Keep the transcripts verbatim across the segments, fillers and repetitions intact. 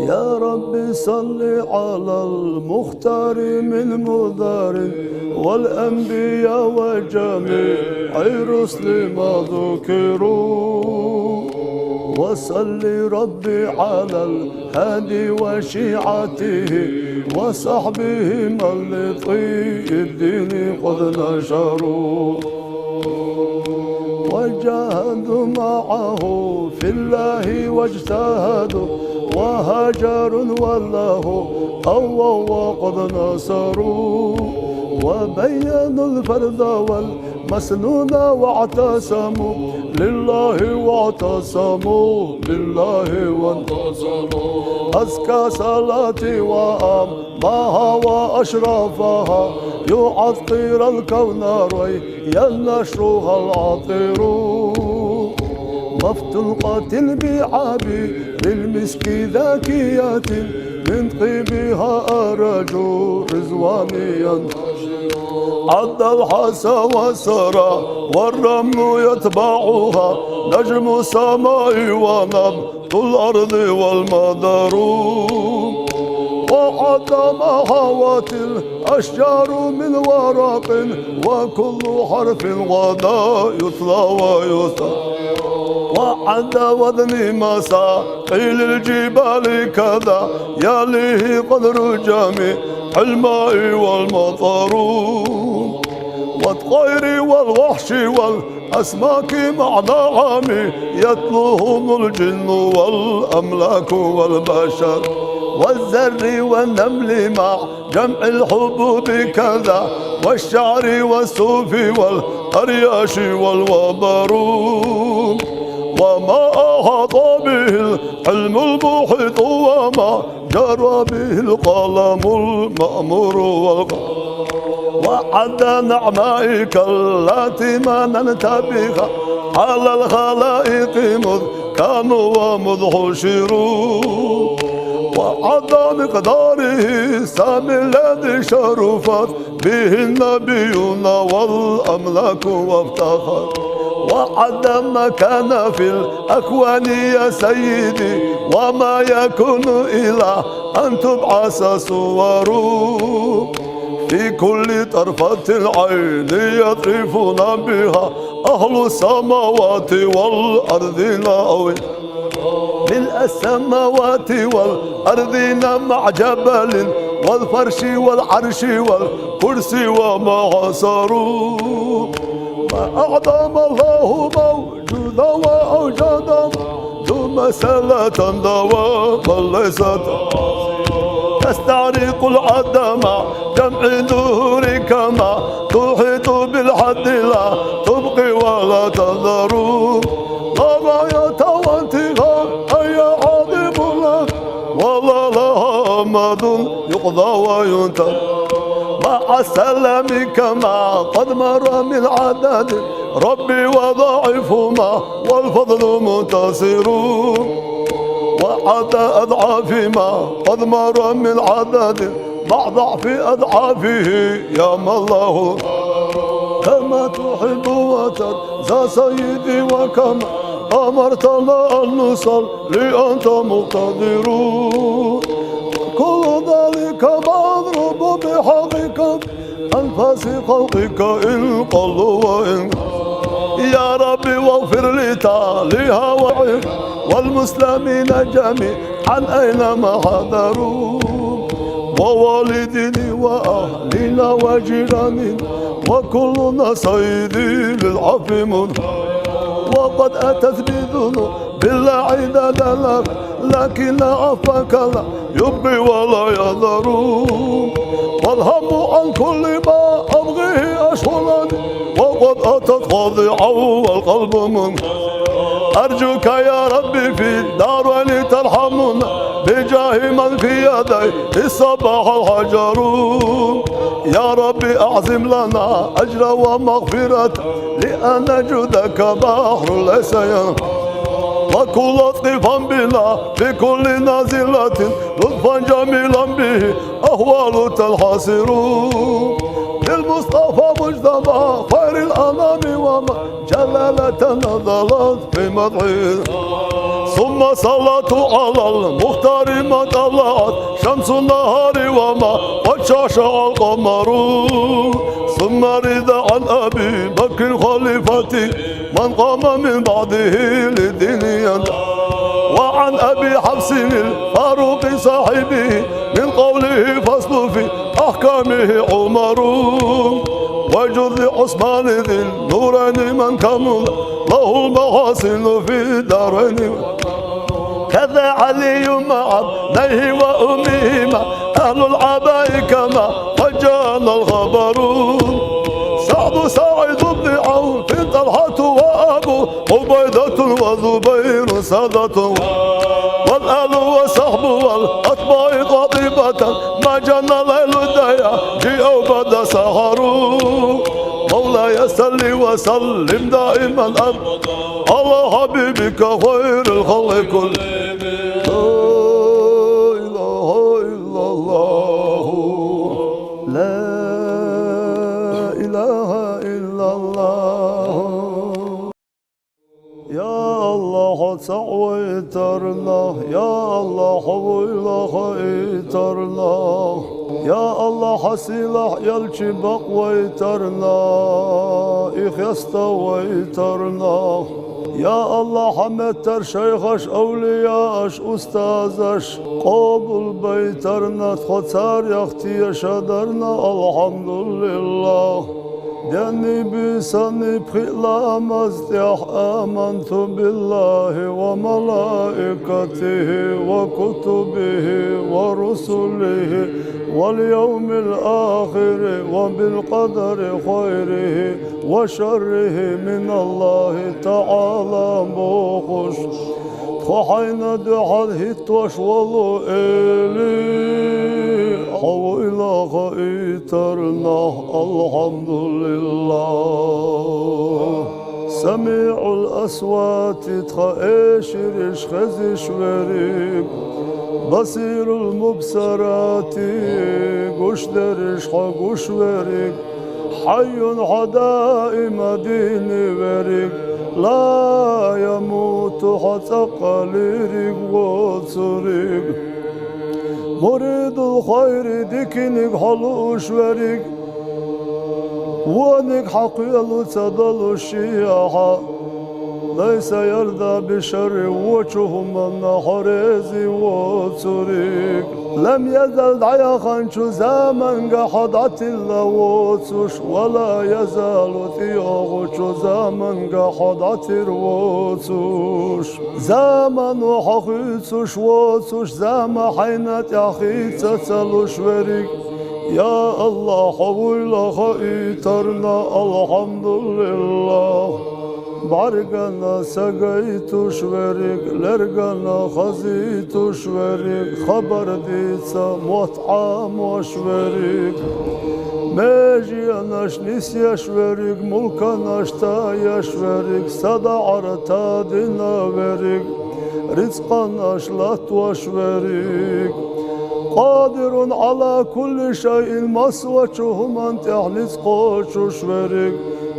يا رب صل على المختار من مضر والأنبياء وجميع الرسل ما ذكروا. وصل ربي على الهادي وشيعته وصحبه من لطي الدين قد نشروا. وجاهدوا معه في الله واجتهدوا، وهاجروا والله قوى وقد نصروا، وبينوا الفرض والمسنون واعتصموا لله، واعتصموا بالله وانتصروا. أزكى صلاتي وأملاها وأشرفها، يعطر الكون روي ينشرها العطر. مفتلقة بعبير المسك ذاكية، من طيبها أرجو رضواني ينتشر. عد الحصى والثرى والرمل يتبعها، نجم السماء ونبت الأرض والمدر. وعد ما حوت الأشجار من ورق، وكل حرف غدا يتلى ويستر. وعد وزن مساقيل الجبال كذا، يليه قدر جميع الماء والمطر. والطير والوحش والأسماك مع نعم، يتلوهم الجن والأملاك والبشر. والزر والنمل مع جمع الحبوب كذا، والشعر والصوف والأرياش والوبر. وما أحاط به العلم المحيط، وما جرى به القلم المأمور والقلم. وعد نعمائك التي مننت بها على الخلائق مذ كانوا ومذ حشروا. وعد مقداره السامي الذي شرفت به النبيون والأملاك وافتخر. وعد ما كان في الأكوان يا سيدي، وما يكون إلى أن تبعث صوره. في كل طرفة عين يطرفون بها أهل السماوات والأرضين أو ملء السماوات والأرضين مع جبل والفرش والعرش والكرسي وما حصروا. ما أعظم الله موجودا وأوجد ذو مسألة دوام ليست تستعرق العدم جمع دهور كما تحيط بالحد لا تبقي ولا تذر. غاية وانتهاء أي عظيم لك ولا لها أمد يقضى وينتظر. مع السلام كما قد مر من عدد ربي وضعيفهما والفضل منتصر. وعد أضعاف ما قد مر من عدد مع ضعف أضعافه يا من له كما تحب وترضى سيدي وكما أمرتنا أن نصلي أنت مقتدر. كل ذلك مضروب بحقك أنفاس خلقك إن قلوا وإن. يا رب واغفر لتاليها وعين والمسلمين جميعا أينما حضروا، ووالدين وأهلنا وجيراننا، وكلنا سيدي للعفو من. وقد أتت بذنوب لا عدد لها، لكن عفوك لا يبقي ولا يذر. والهم عن كل ما أبغيه أشغلني، وقد أتت قاضعا والقلب من. أرجوك يا ربي في الدارين ترحمنا، بجاه من في يديه الصباح الحجر. يا ربي أعظم لنا أجرا ومغفرة، لأن جودك بحر ليس ينفد. وكن لطيفا بنا في كل نازلة، لطفا جميلا به أهوال تنحصر. بالمصطفى مجتبى خير الأنام وما جلالة نزلت في مدحه. ثم صلاة على المختار ما طلعت شمس النهار وما قد شعشع القمر. ثم رضا عن أبي بكر خليفتي من قام من بعده للدين ينتهي. وعن أبي حفص الفاروق صاحبه من قوله فصل في أحكامه عمر. وجد عثمان ذي النورين من كمل له المحاسن في الدارين. كذا علي مع ابنيه وأمهما أهل العباء كما قد جاءنا الخبر. سعد سعيد بن عوف طلحة وأبو عبيدة وزبير سادة. والآل والصحب والأتباع قاطبة ما جنى ليل الدياجي أو بدا سحر. مولاي صل وسلم دائما أبدا على حبيبك خير الخلق كلهم. لا إله إلا الله. لا إله إلا الله. يا الله، ца вайтарна, я الله، вуйлаха итарна. يا الله، хьасилахь элчи бакъвайтарна, и хеста вайтарна. Я الله, хьаметтар шайхаш, авлияаш, устазаш къобулбайтарна, тхо царех тешадарна, алхьамдулиллахӀ. Денни бийсанни пхиъ ламаз тӀехь: آمنت بالله وملائكته وكتبه ورسله واليوم الآخر وبالقدر خيره وشره من الله تعالى бохуш. Тхо хьайна дуьхьал хӀиттош волу эли, хьо вуйлаха итарна, алхьамдулиллахӀ. سميع الأصوات, тхан эшараш хезаш верг, بصير المبصرات, гуш дерриш хьо гуш верг, حي, хьо даима дийна верг, لا يموت, хьо цӀаккха лийриг воцург, مريد الخير, диканиг хьо лууш верг, вониг хьан кхело ца долуш шиъ хьо, ليس يرضى بالشر, вочу хӀуманна хьо реза воцург, لم يزل, дӀаяханчу заманга хьо дӀатилла воцуш, ولا يزال, тӀейогӀучу заманга хьо дӀатир воцуш, замано хьо хуьйцуш воцуш, зама хьайна тӀехь хийца ца луш верг. Я АллахӀ, хьо вуйлаха итарна, алхьамдулиллахӀ. БӀаьргана са гайтуш верг, лергана хазийтуш верг, хабар дийца мотт Ӏамош верг, меженаш нисъеш верг, мулканаш таеш верг, садаӀар тадина верг, рицкъанаш латтош верг. قادر على كل شيء, массавачу хӀуманна тӀехь ницкъ кхочуш верг,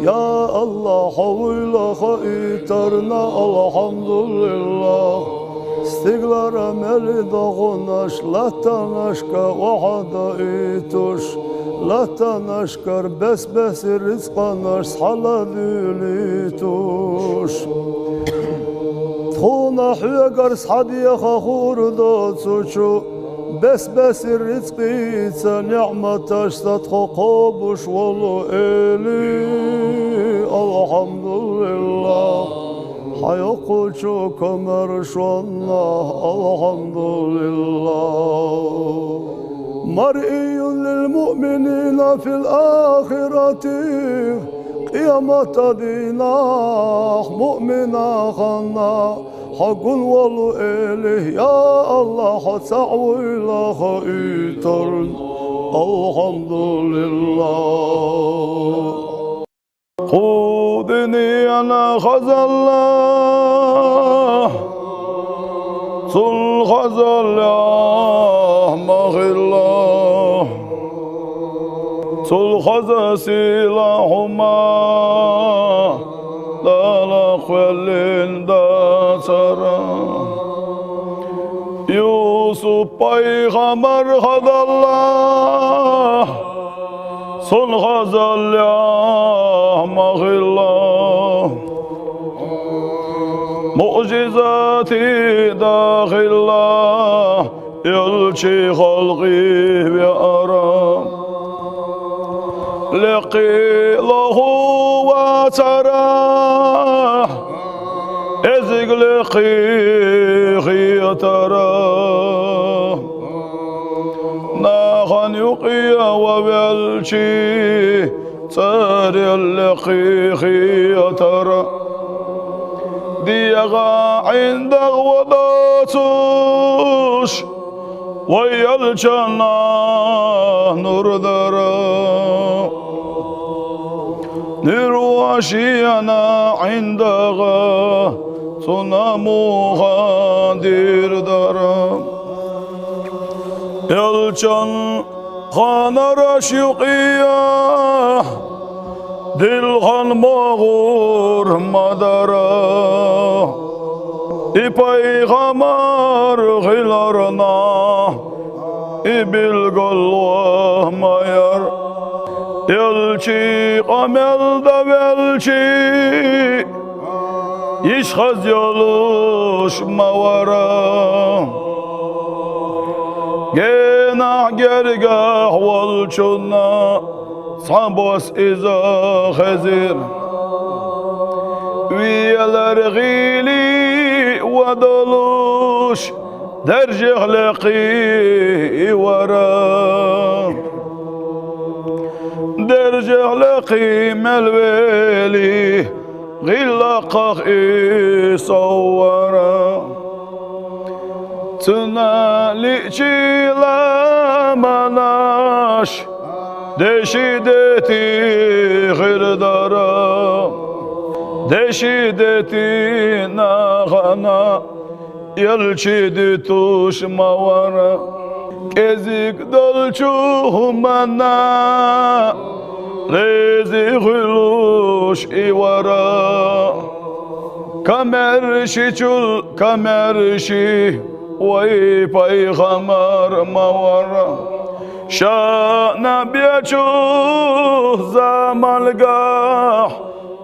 Я Аллах, хьо вуйла хаийтарна, алхьамдулиллах. Стиглара мел догӀунаш, латтанашка вахьа даийтуш, латтанашкара бес-бесира рицкъанаш схьаладуьйлуьйтуш. Тхуна хьоьгара схьадеха хуур доцучу бес-бесира рицкъица, ниӀматашца тхо кхобуш волу, эли, алхьамдулиллах. Хьан йоккхачу комаьршонна, алхьамдулиллах. Маръийюн лил муъминина фил ахирати, къематан дийнахь муъминашна хьо гун волу, эли, я Аллах, хьо цхьаъ вуйла хаийтарна, алхьамдулиллах. Кху дуьненан хазалла, цул хазаллехь ма хилла. Цул хаза сийлахь хӀума Дала кхоьллина дацара. Юсуп-пайхамар хазалла, цуьнан хазаллехь ма хилла. Муъжизатий дахилла, элчий халкъе веара. Лекхий лоху вацара, эзиг лекхий хетара. Нахана юкъе ван велчи, цӀарел лекхий хетара. ДегӀан ӀиндагӀ ван доцуш, вай элчанна нур дара. Нуьро шена ӀиндагӀа цунна муха дийр дара. Элчан ханарш юкъе дилхан могӀур ма дара. И пайхамар хиларна, и билгало ма яра. Элчий къамел дан велчи, йиш хаза йолуш ма вара. Генахь гергахь волчунна цхьабосса иза хезира. Велар гӀийла ван долуш, даржехь лекхий вара. Даржехь лекхий мел вели, гӀиллакхах и сов вара. Цунна лиъчи ламанаш деши дети хир дара. Деши дети нахана элчи дуьтуш ма вара. КӀезиг долчу хӀуманна рези хуьлуш и вара. Камаьршичул камаьрши вай пайхамар ма вара. Ша наб ечу замангахь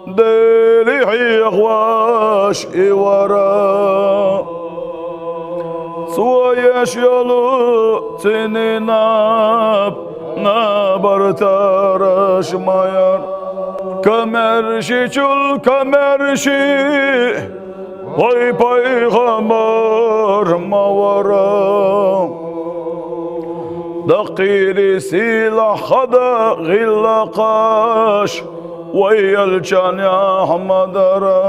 Дели хьехош и вара. Цо еш йолу цуьнан наб набартараш ма яра. Камаьршичул камаьрши вай пайхамар ма вара. Даккхийри сийлахь хада гӀиллакхаш вай элчанехь ма дара.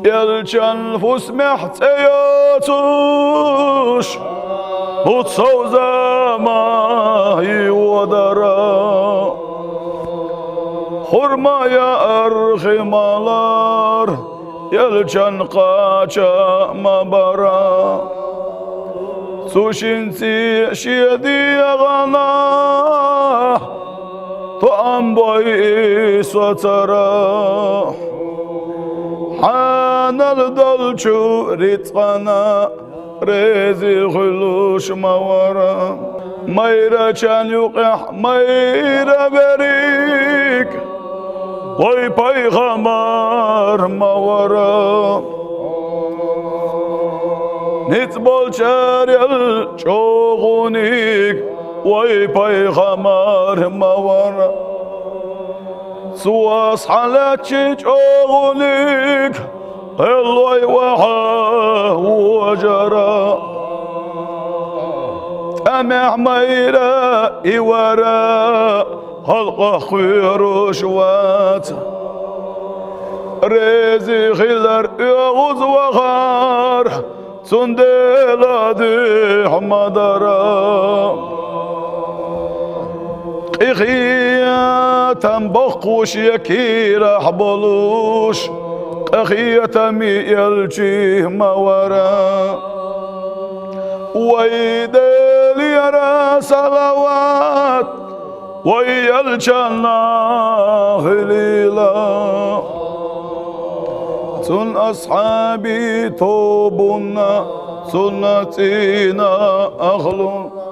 Элчан фусамехь цӀе йоцуш, бу совзама йодара. Хурма яар хи малар, элчан кхача ма бара. Цу шин цӀе шен дегӀана Амбой соцара, хьанал долчу рицкъана рези хуьлуш ма вара. Майрачан юкъехь майра берриг вай пайхамар ма вара. Ницкъ болчарел чӀогӀуниг вай пайхамар ма вара. Цо асхьалачи чӀогӀуниг кхел вай ваха вожара. ТӀамехь майра и вара, халкъах кхоьруш вац. Рези хилар оьгӀуз вахар, цундела дуьхьа ма дара. Къинхетам боккхуш я кийрахь болуш, къахетамийн элчи ма вара. Вай Делера салават вай элчанна хуьлийла. Цуьнан асхьабийн тобанна, цуьнан цӀийнан ахлунна.